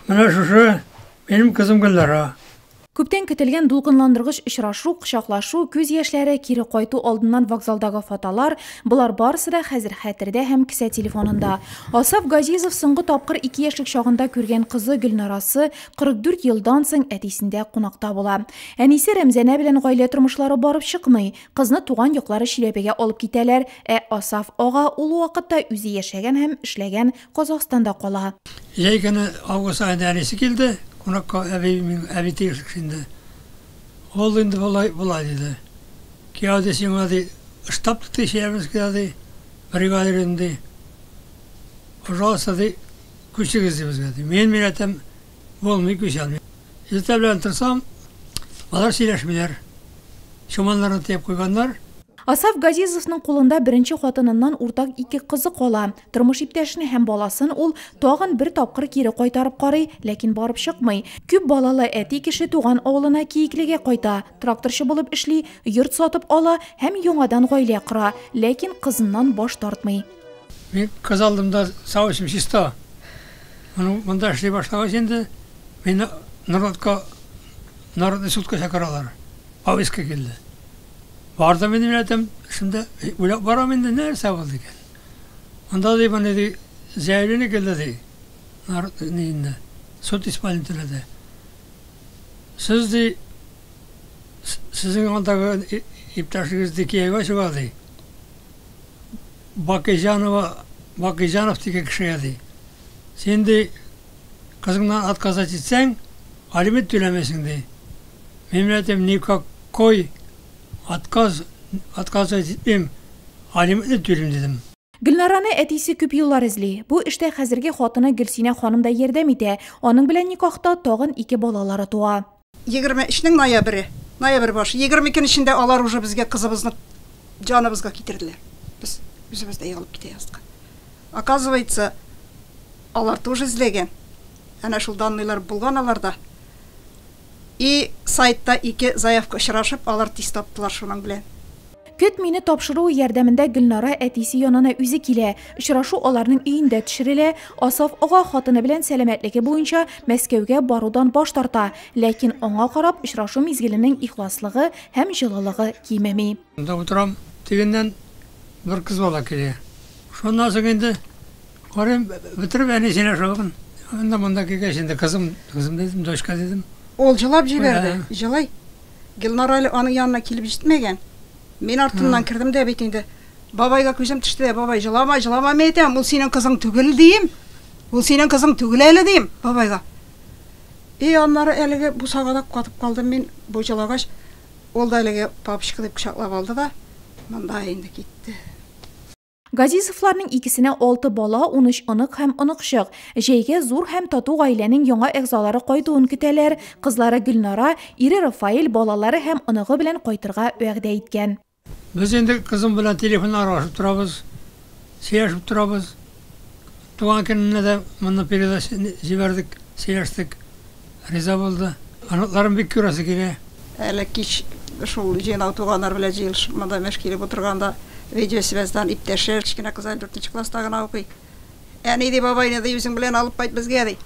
Менә шушы минем кызым Гөлнара. Күптән көтелгән дулкынландыргыч очрашу, кочаклашу, күз яшьләре, кире кайту алдыннан вокзалдагы фотолар, болар барысы да хәзер хәтердә һәм кесә телефонында. Асаф Газизов соңгы тапкыр 2 яшьлек чагында күргән кызы Гөлнарасы 44 елдан соң әтисендә кунакта була. Әнисе Рәмзәнә белән гаилә тормышлары барып чыкмый. Кызны туган яклары Чиләбегә алып китәләр, ә Асаф ага ул вакытта үзе яшәгән һәм эшләгән Казахстанда кала. Җәй көне август аенда әнисе килде, кунакка әби, мин әби тиешлек инде. Ул инде болай, болай диде. Кияү ди сиңа ди, штаб тотты Челябинскида ди, бригадир идем ди. Пожалуйста ди, күчегез ди безгә ди. Мин, мин әйтәм, булмый күчә алмыйм. Иртә белән торсам, алар сөйләшмиләр. Чуманнарны төяп куйганнар. Асаф Газизовның кулында беренче хатыныннан уртак ике кызы кала. Тормыш иптәшен һәм баласын ул тагын бер тапкыр кире кайтарып карый, ләкин барып чыкмый. Күп балалы әти кеше туган авылына Киеклегә кайта, тракторчы булып эшли, йорт сатып ала һәм яңадан гаилә кора, ләкин кызыннан баш тартмый. Мин кыз алдым да совестем чиста. Моны монда эшли башлагач инде мине Норлатка народный судка чакыралар. Повестка килде. Бардым инде мин әйтәм, шунда уйлап барам инде нәрсә булды икән. Монда ди моны ди заявление килде ди. Народный инде суд исполнителе. Сез ди сезнең андагы иптәшегез ди кияүгә чыга ди. Бакыйҗанова, Бакыйҗанов дигән кешегә ди. Син ди кызыңнан отказать итсәң, алимент түләмәсең ди. Мин әйтәм, никакой отказ, отказывать итмим, алиментны түлим дидем. Гөлнараны әтисе күп еллар эзли. Бу эштә хәзерге хатыны Гөлсинә ханым да ярдәм итә. Аның белән никахта тагын ике балалары туа. 23-нең ноябре, ноябрь башы, 22-нчендә алар уже безгә кызыбызны җаныбызга китерделәр. Без үзебез дә егылып китә яздык. Оказывается, алар тоже эзләгән. Әнә шул данныйлар булган аларда. И сайтта ике заявка очрашып, алар тиз таптылар шуның белән. Көт мине тапшыруы ярдәмендә Гөлнара әтисе янына үзе килә. Очрашу аларның өендә төшерелә. Асаф ага хатыны белән сәламәтлеге буенча Мәскәүгә барудан баш тарта. Ләкин аңа карап очрашу мизгеленең ихласлыгы һәм җылылыгы кимеми. Монда утырам, тегеннән бер кыз бала килә. Шуннан соң инде карыйм, бетереп әнисенә шугын. Анда монда килгәч инде кызым, кызым дидем, дочка дидем. Ул җылап җибәрде, җылый. Гөлнара әле аның янына килеп җитмәгән. Мин артыннан кердем дә бит инде. Бабайга күзем төште дә, бабай, җылама, җылама, мин әйтәм, ул синең кызың түгел дим. Ул синең кызың түгел әле дим, бабайга. И аннары әлеге бусагада катып калдым мин, бу җылагач, ул да әлеге папочка дип кочаклап алды да, монда инде китте. Газизовларның икесенә 6 бала, 13 онык һәм оныкчык. Җәйгә зур һәм тату гаиләнең яңа әгъзалары кайтуын көтәләр. Кызлары Гөлнара, ире Рафаэль балалары һәм оныгы белән кайтырга вәгъдә иткән. Без инде кызым белән телефоннан аралашып торабыз, сөйләшеп торабыз. Туган көненә дә моны передача җибәрдек, сөйләштек. Риза булды. Оныкларым бик күрәсе килә. Әле кич шул җыйнау туганнар белән җыелышып монда мәш килеп утырганда видеосвязьдан иптәше, кечкенә кыз әле 4 класста гына укый. Әни ди, бабайны ди, үзең белән алып кайт безгә ди.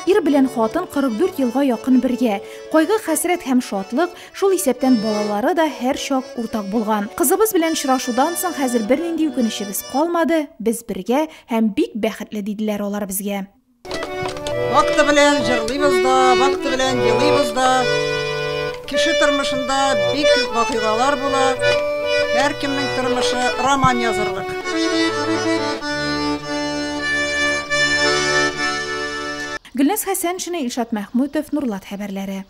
Ир белән хатын 44 елга якын бергә. Кайгы, хәсрәт һәм шатлык, шул исәптән балалары да һәр чак уртак булган. Кызыбыз белән очрашудан соң хәзер бернинди үкенечебез калмады, без бергә һәм бик бәхетле диделәр алар безгә. Вакыты белән җырлыйбыз да, вакыты белән елыйбыз да. Кеше тормышында бик күп вакыйгалар була. Һәркемнең тормышы роман язырлык. Гөлназ Хәсәншина, Илшат Мәхмүтов, Нурлат хәбәрләре.